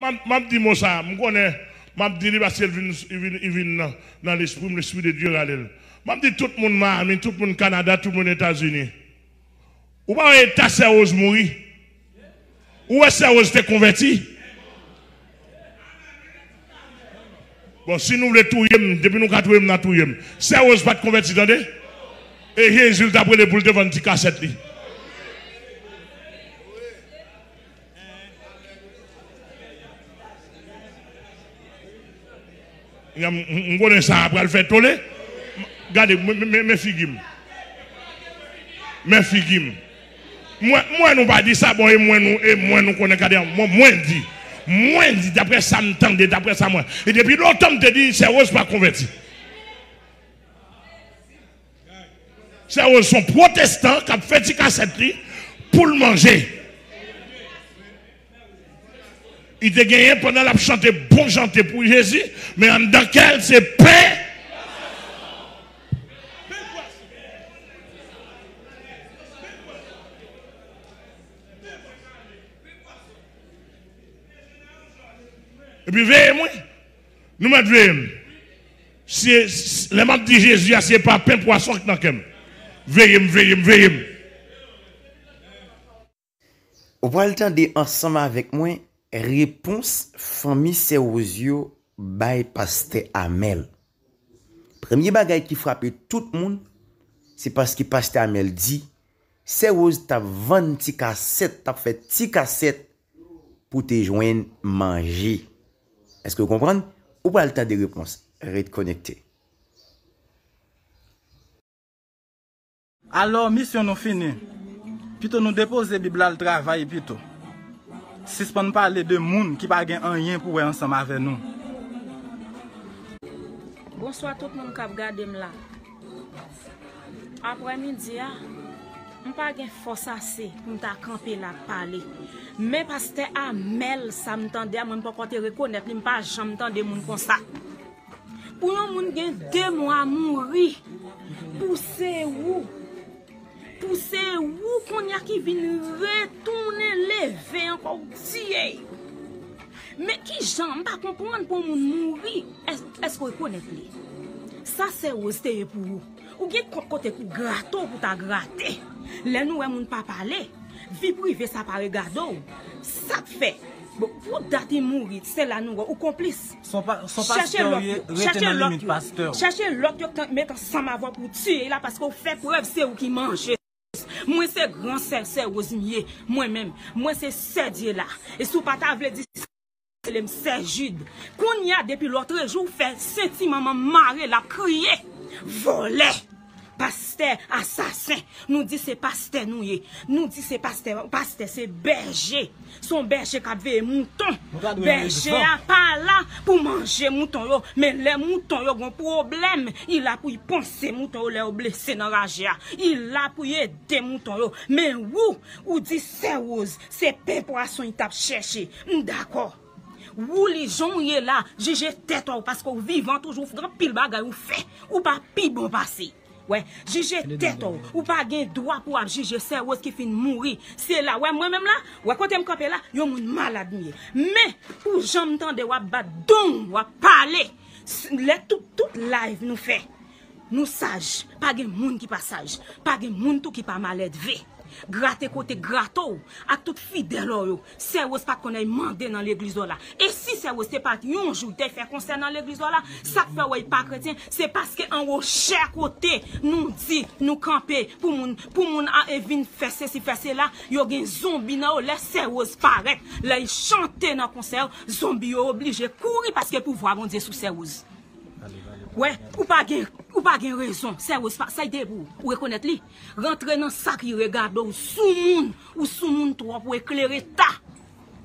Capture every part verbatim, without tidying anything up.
M ap, m ap di mo sa, m konnen, m ap di li paske l vin, li vin, li vin nan, nan lespri m, Lespri de Dye rale l. M ap di tout moun Miami, tout moun Kanada, tout moun Etazini. Ou pa wè eta Sè Rose mouri? Ou wè Sè Rose te konvèti? Bon, si nou vle touye m, depi nou ka touye m, n a touye m. Sè Rose pa t konvèti, tande? E Jezi l t ap rele pou l te vann ti kasèt li. M, m, m konnen sa a pral fè tole. Gade, men, men, men figi m. Men figi m. Mwen, mwen nou pa di sa, bon, e mwen nou, e mwen nou konnen, gade, mwen, mwen di. Mwen di, daprè sa m tande, daprè sa mwen. E depi lontan m te di, Sè Rose pa konvèti. Sè Rose se yon pwotestan k ap fè ti kasèt li pou l manje. Li te genyen pandan l ap chante bon chante pou Jezi, men anndan kè l se pen. Epi veye mwen. Nou mèt veye m. Si, si, lè m ap di Jezi a, se pa pen pwason k nan kè m. Veye m, veye m, veye m. Ou pral tande ansanm avèk mwen repons fanmi Sè Rose yo bay pastè Amèl. Premye bagay ki frape tout moun, se paske pastè Amèl di, Sè Rose t ap vann ti kasèt, t ap fè ti kasèt pou te jwenn manje. Èske w konprann? Ou pral tande repons. Ret konekte. Alò, misyon nou fini. Pito nou depoze Bib la al travay pito. Sispann pale de moun ki pa gen anyen pou wè ansanm avè nou. Bonswa tout moun k ap gade m la. Aprèmidi a, m pa gen fòs ase pou m ta kanpe la ap pale. Men pastè Amèl, sa m tande a, mwen m poko te rekonèt li, m pa janm tande moun konsa. Pou yon moun gen de mwa mouri, pou se ou, pou se ou kounye a ki vin retounen leve ankò, ou tiye. Men kijan, m pa konprann pou yon moun mouri, èske w rekonèt li? Sa Sè Rose te ye pou ou. Ou gen kont kote pou grate w pou ta grate. Lè nou wè moun pa pale, vi prive sa pa regade w. Sa k fè? Bon, pou dat li mouri, se la nou wè ou konplis. Son pa, son pastè ou ye, rete nan limit pastè w. Chèche lòt yo k t ap met ansanm avè w pou tiye la, paske w fè prèv se ou ki manje. Mwen se gran sè, Sè Rose m ye, mwen menm. Mwen se sè Dye la. E si w pa ta vle di rele m Sè Jid. Kounye a, depi lòtrejou, w fè senti manman m mare, l ap kriye. Vòlè! Pastè asasen! Nou di se pastè nou ye. Nou di se pastè. Pastè se bèje. Se yon bèje k ap veye mouton. Bèje a pa la pou manje mouton yo. Men lè mouton yo gen pwoblèm, li la pou li panse mouton yo lè yo blese nan raje a. Li la pou li ede mouton yo. Men ou, ou di Sè Rose, se pen pwason li t ap chèche. M dakò. Ou li jan w ye la, jije tèt ou, paske w vivan toujou, w gen anpil bagay ou fè. Ou pa pi bon pase. Wè, jije tèt ou. Ou pa gen dwa pou w ap jije Sè Rose ki fin mouri. Se la, wè mwen menm la, wè kote m kanpe la, yon moun malad m ye. Men, pou jan m tande w ap bat dong, w ap pale. S-, lè tout, tout live nou fè, nou saj. Pa gen moun ki pa saj. Pa gen moun tou ki pa maledve. Grate kote grate w ak tout fidèl ou yo. Sè Rose pa t konn al mande nan legliz ou la. E si Sè Rose te pa t yon jou te fè konsè nan legliz ou la, sa k fè w wè l pa kretyen, se paske anwo chè kote nou di, nou kanpe pou moun, pou moun a, e vin fè sesi, fè sela, yo gen zonbi nan yo. Lè Sè Rose parèt, lè l chante nan konsè yo, zonbi yo oblije kouri paske pouvwa Bondye sou Sè Rose. Wè, ou pa gen, ou pa gen rezon. Sè Rose pa, sa y te pou ou. Ou rekonèt li. Rantre nan sa ki regade w, soumoun, ou soumoun twòp, ou eklere ta.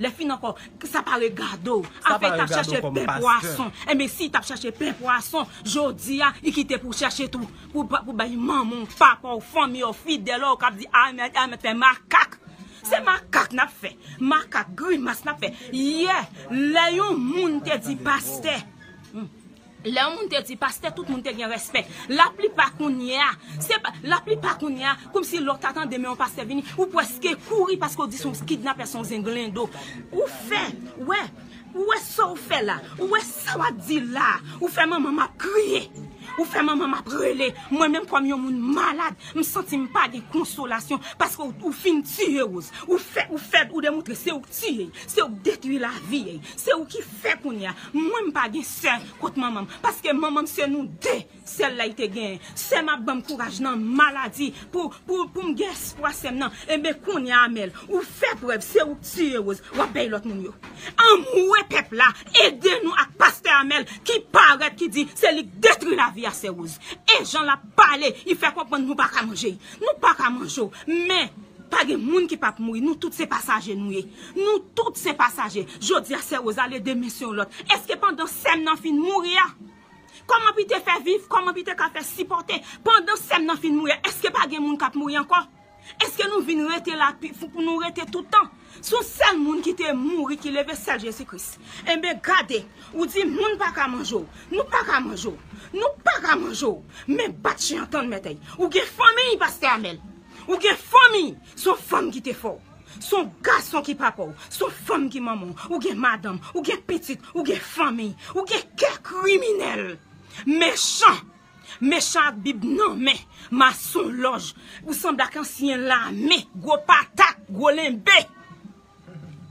Lè fin ankò, sa pa regade w. Afè y t ap chèche pen pwason. Enben, si y t ap chèche pen pwason, jodi a, li kite pou chèche tou, pou, pou bay manman w, papa w, fanmi w, fidèl ou k ap di, Amèl, Amèl fè makak. Se makak n ap fè. Makak, grimas n ap fè. Yè, lè yon moun te di pastè, hmm, lè yon moun te di pastè, tout moun te gen respè. Laplipa kounye a, se pa, laplipa kounye a, kòmsi lè w ta tande men yon pastè vini, ou prèske kouri paske w di se yon kidnapè, se yon zenglendo. Ou fè, wè, Ou wè sa w fè la? Ou wè sa w ap di la? Ou fè manman m ap kriye. Ou fè manman m ap rele. Mwen menm kòm yon moun malad, m santi m pa gen konsolasyon paske ou, ou fin tiye Rose. Ou fè, ou fè, ou demoutre se ou k tiye, se ou k detwi lavi, se ou ki fè kounye a. Mwen m pa gen sè kot manman m paske manman m se nou de. Sèl la li te genyen. Sè m ap ban m kouraj nan maladi pou, pou, pou m gen espwa sè m nan. Enben kounye a Amèl, ou fè prèv, se ou k tiye Rose, w ap bay lòt moun yo. Anmwe pèp la, ede nou ak pastè Amèl ki parèt, ki di se li k detwi lavi a sè Rose. E jan l ap pale, li fè konprann nou pa ka manje. Nou pa ka manje w. Men, pa gen moun ki p ap mouri. Nou tout se pasaje nou ye. Nou tout se pasaje. Jodi a sè Rose ale, demen se yon lòt. Èske pandan sè m nan fin mouri a, kòman pou te fè viv, kòman pou te ka fè sipòte pandan sè m nan fin mouri a? Èske pa gen moun k ap mouri ankò? Èske nou vin rete la pou nou rete tout tan? Se yon sèl moun ki te mouri, ki leve, sèl Jezi Kris. Enben gade, ou di moun pa ka manje w. Nou pa ka manje w. Nou pa ka manje w. Men bat chen an tann mèt ay. Ou gen fanmi, pastè Amèl. Ou gen fanmi. Se yon fanm ki te fè w. Se yon gason ki papa w. Se yon fanm ki manman w. Ou gen madanm. Ou gen pitit. Ou gen fanmi. Ou gen kè kriminèl. Mechan. Mechan ak bib nan men. Masonlòj. Ou sanble ak ansyen lame. Gwo patat. Gwo lenbe.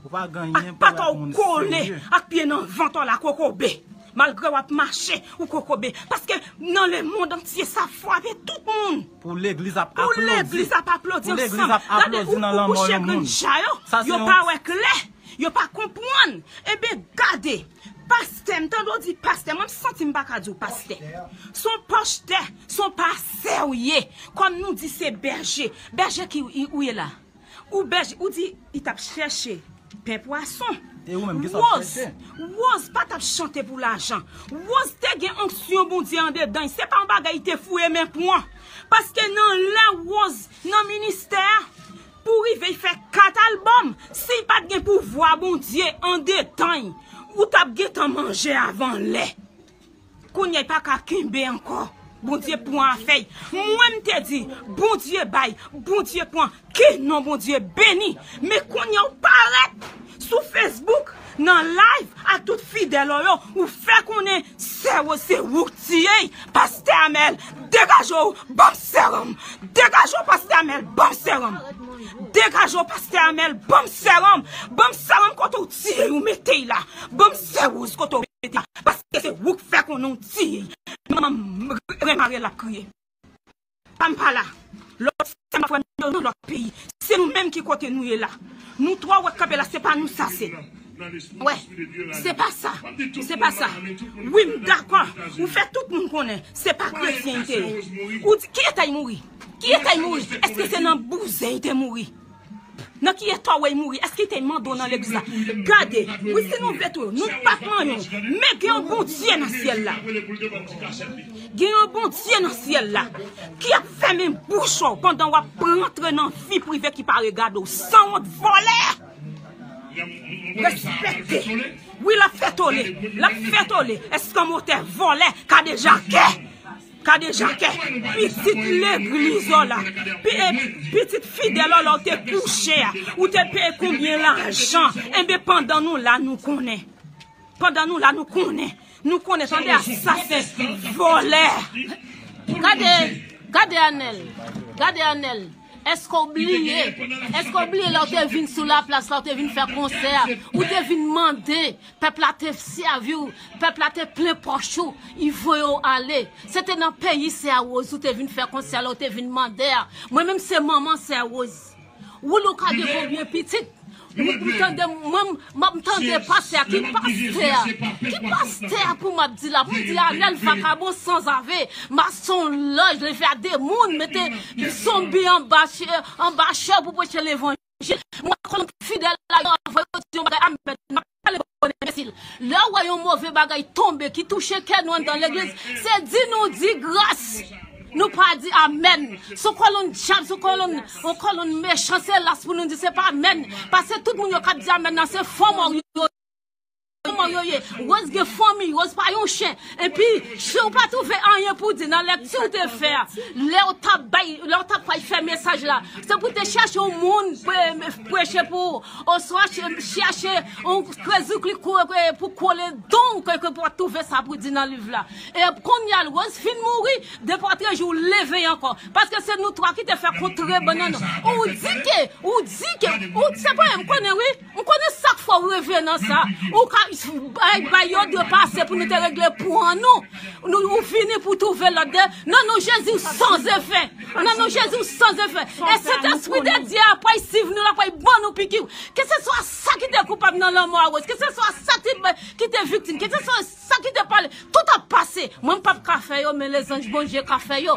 Ou pa gen anyen pou wè ak moun serye. Ak pye nan vant w la kokobe. Malgre w ap mache, ou kokobe. Paske nan lemonn antye sa frape tout moun. Pou legliz ap aplodi. Pou legliz ap aplodi ansanm. Gade, ou, ou, ou chagren deja yo. Yo pa wè klè. Yo pa konprann. Enben gade. Pastè, m tande w di pastè. Mwen m santi m pa ka di w pastè. Se yon pastè. Se yon pastè w ye. Kòm nou di se bèje. Bèje ki ou ye la. Ou bèje, ou di li t ap chèche pen pwason. E ou menm, kisa w ap chèche? Rose, Rose pa t ap chante pou lajan. Rose te gen onksyon Bondye andedan l. Se pa yon bagay li te fouye men pran. Paske nan lè Rose nan ministè a, pou rive fè kat albòm, si l pa t gen pouvwa Bondye andedan l, ou t ap gentan manje avan lè. Kounye a, li pa ka kenbe ankò. Bondye pran afè l. Mwen, m te di, Bondye bay, Bondye pran. Ke non Bondye beni. Men kounye a, ou parèt sou Facebook, nan live, ak tout fidèl ou yo, ou fè konnen sè Rose se ou k tiye l. Pastè Amèl, degaje w, ban m sèranm. Degaje w, pastè Amèl, ban m sèranm. Degaje w, pastè Amèl, ban m sèranm. Ban m sèranm kote w tiye l, ou mete l la. Ban m sè Rose kote w mete l la. Paske se ou k fè konnen w tiye l. Manman m, Remarel ap kriye. Pa m pa la. Lòt sè m, frè m yo nan lòt peyi. Se nou menm ki kote nou ye la. Nou twò wè k kanpe la, se pa nou sa se. Wè, se pa sa. Se pa sa. Wi, m dakò. Ou fè tout moun konnen se pa kretyen li te ye. Ou di, ki eta l mouri? Ki eta l mouri? Èske se nan bouzen li te mouri? Nan ki eta w wè l mouri? Èske li te mande w nan legliz la? Gade, wi, si nou vle tou, nou p ap manyen w. Men gen yon Bondye nan syèl la. Gen yon Bondye nan syèl la ki ap fèmen bouch ou pandan w ap rantre nan vi prive ki pa regade w. Sanwont, vòlè! Respekte. Wi, l ap fè tole. L ap fè tole. Eskanmotè, vòlè, kadejakè. Kadejakè. Pitit legliz ou la. Pi-, e, pitit fidèl ou la ou te kouche a. Ou te peye konbyen lajan? Enben, pandan nou la, nou konnen. Pandan nou la, nou konnen. Nou konnen, tande, asasen, vòlè. Gade, gade Anèl. Gade Anèl. Èske w bliye? Èske w bliye lè w te vin sou laplas la, w te vin fè konsè a? Ou te vin mande pèp la te sèvi w, pèp la te plen pòch ou, li voye w ale. Se te nan peyi sè Rose ou te vin fè konsè a, lè w te vin mande a. Mwen menm se manman sè Rose. Woulou ka gen konbyen pitit? M tande, mwen, m ap tande pastè a. Ki pastè a? Ki pastè a pou m ap di la? Pou m di la, Anèl vakabon sanzave, masonlòj, leve a demoun, mete zonbi anba chè, anba chè pou preche levanjil. Mwen, kolonn fidèl la, yo anvoye yo di yon bagay, amèn. M ap pale bon enbesil. Lè w wè yon move bagay tonbe ki touche kè nou anndan legliz, se di nou di gras. Nou pa di amèn. Se yon kolonn dyab, se yon kolonn, yon kolonn mechan, se las pou nou di se pa amèn. Paske tout moun yo k ap di amèn nan, se fò mò yo. Fò mò yo ye. Rose gen fanmi, Rose pa yon chen. Epi, si w pa twouve anyen pou di nan lèkti w te fè a, lè w t ap bay, lè w t ap fè mesaj la, se pou te chèche yon moun pre-, preche pou ou, oswa che-, chèche yon krezi pou kole don ke, ke pou twouve sa pou di nan liv la. E kounye a, Rose fin mouri, de pa trè jou, leve ankò. Paske se nou twa ki te fè kontrebann nan. Ou di ke, ou di ke, ou, se pa, m konnen, wi. M konnen sa k fè w reve nan sa. Ou ka bay, bay yo de pase pou nou te regle pwen nou. Nou, ou fini pou twouve lòt de. Nan non Jezi, w san efè. Nan non Jezi, w san efè. E Sentespri de Dye a pral swiv nou, l ap pral ban nou piki. Keseswa sa ki te koupab nan lanmò a Rose, keseswa sa ki, ki te viktim, keseswa sa ki te pale, tout ap pase. Mwen, m p ap ka fè yo, men lezanj Bondye ka fè yo.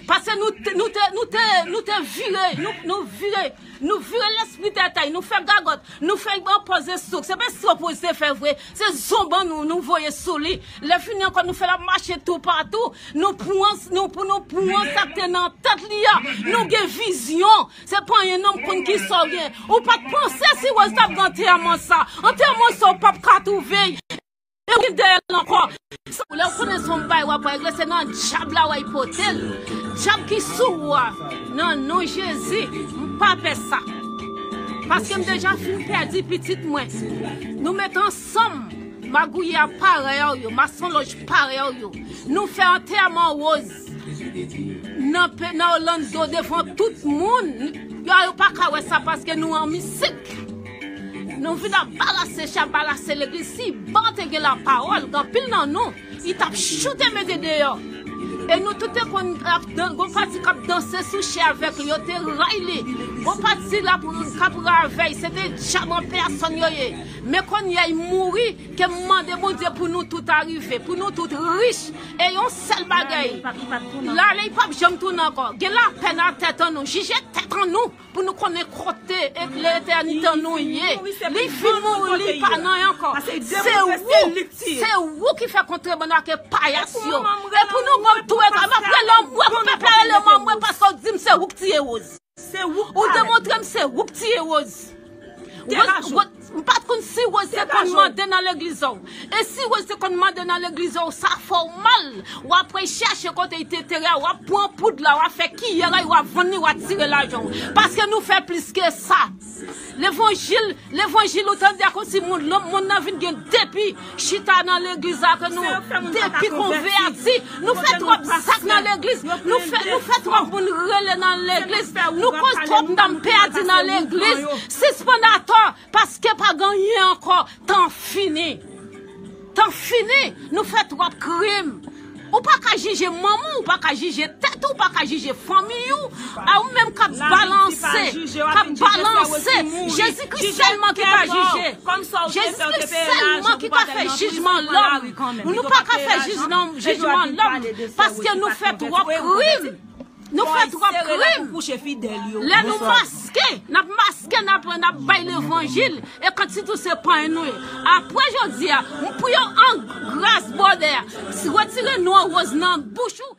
Paske nou te, nou te, nou te, nou te vire, nou, nou vire, nou vire lespri tètay, nou fè gagòt, nou fè yon poze souk. Se pa souk pou se fè vre, se zonban nou, nou voye sou li. Lè fini ankò, nou fè l ap mache toupatou. Nou pran, nou, pou nou pran sa k te nan tèt li a. Nou gen vizyon. Se pa yon nonm konn ki sa w gen. Ou pa t panse si Rose t ap gen antèman sa. Antèman sa, ou p ap ka twouve. E w gen dèyè l ankò. Lè w konnen se yon bagay w ap regle, se nan dyab la w al pote l. Dyab ki sou ou a, nan non Jezi, m pa pè sa. Paske m deja fin pèdi pitit mwen. Nou met ansanm, magouye a parèy a w yo, masonlòj parèy a w yo. Nou fè antèman Rose nan pe-, nan Orlando devan tout moun. Yo, yo pa ka wè sa paske nou an misik. Nou vin ap barase chan, barase legliz. Si Ban te gen lapawòl, gen anpil nan nou, li t ap choute mete deyò. E nou tout te konn ap dan-, gon pati k ap danse sou chè avèk li, yo te ray li. Gon pati l ap, k ap ravèy, se te dyab an pèsòn yo ye. Men kounye a, li mouri, ke m mande Bondye pou nou tout arive, pou nou tout rich. E yon sèl bagay, l ale, li p ap janm tounen ankò. Gen lapè nan tèt an nou, jije tèt an nou. Pou nou konnen kote e letènite nou ye. Li fin mouri, li pa nan ankò. Se ou, se ou ki fè kontrebann ak payas yo. E pou nou ban m tou eta, m ap rele w, m wè pou pèp la rele m, m wè paske w di m se ou k tiye Rose. Ou demontre m se ou k tiye Rose. Rose, Rose, m pa t konn si Rose te konn mande nan legliz ou. E si Rose te konn mande nan legliz ou, sa fè w mal. W ap al chèche kote li te antere a, w ap pran poud la, w ap fè kiyè la, w ap vann li, w ap tire lajan w. Paske nou fè plis ke sa. Levanjil, levanjil ou tande a kòmsi moun, lòm, moun nan vin gen depi chita nan legliz la ke nou, depi konvèti. Nou fè twòp zak nan legliz. Nou fè, nou fè twòp moun rele nan legliz. Nou koz twòp nanm pèdi nan legliz. Sispann atò. Paske pa gen anyen ankò, tan fini. Tan fini, nou fè twòp krim. Ou pa ka jije manman w, ou pa ka jije tèt ou, ou pa ka jije fanmi w. A ou menm k ap balanse, k ap balanse. Jezikri sèlman ki ka jije. Jezikri sèlman ki ka fè jijman lòm. Nou pa ka fè jijman, jijman lòm, paske nou fè twòp krim. Nou fè twòp krim. Lè nou maske, n ap maske, n ap, n ap bay levanjil. E kant sitou se pwen nou ye. Apre jodi a, m priye w an gras bwòdè a. Retire non Rose nan bouch ou.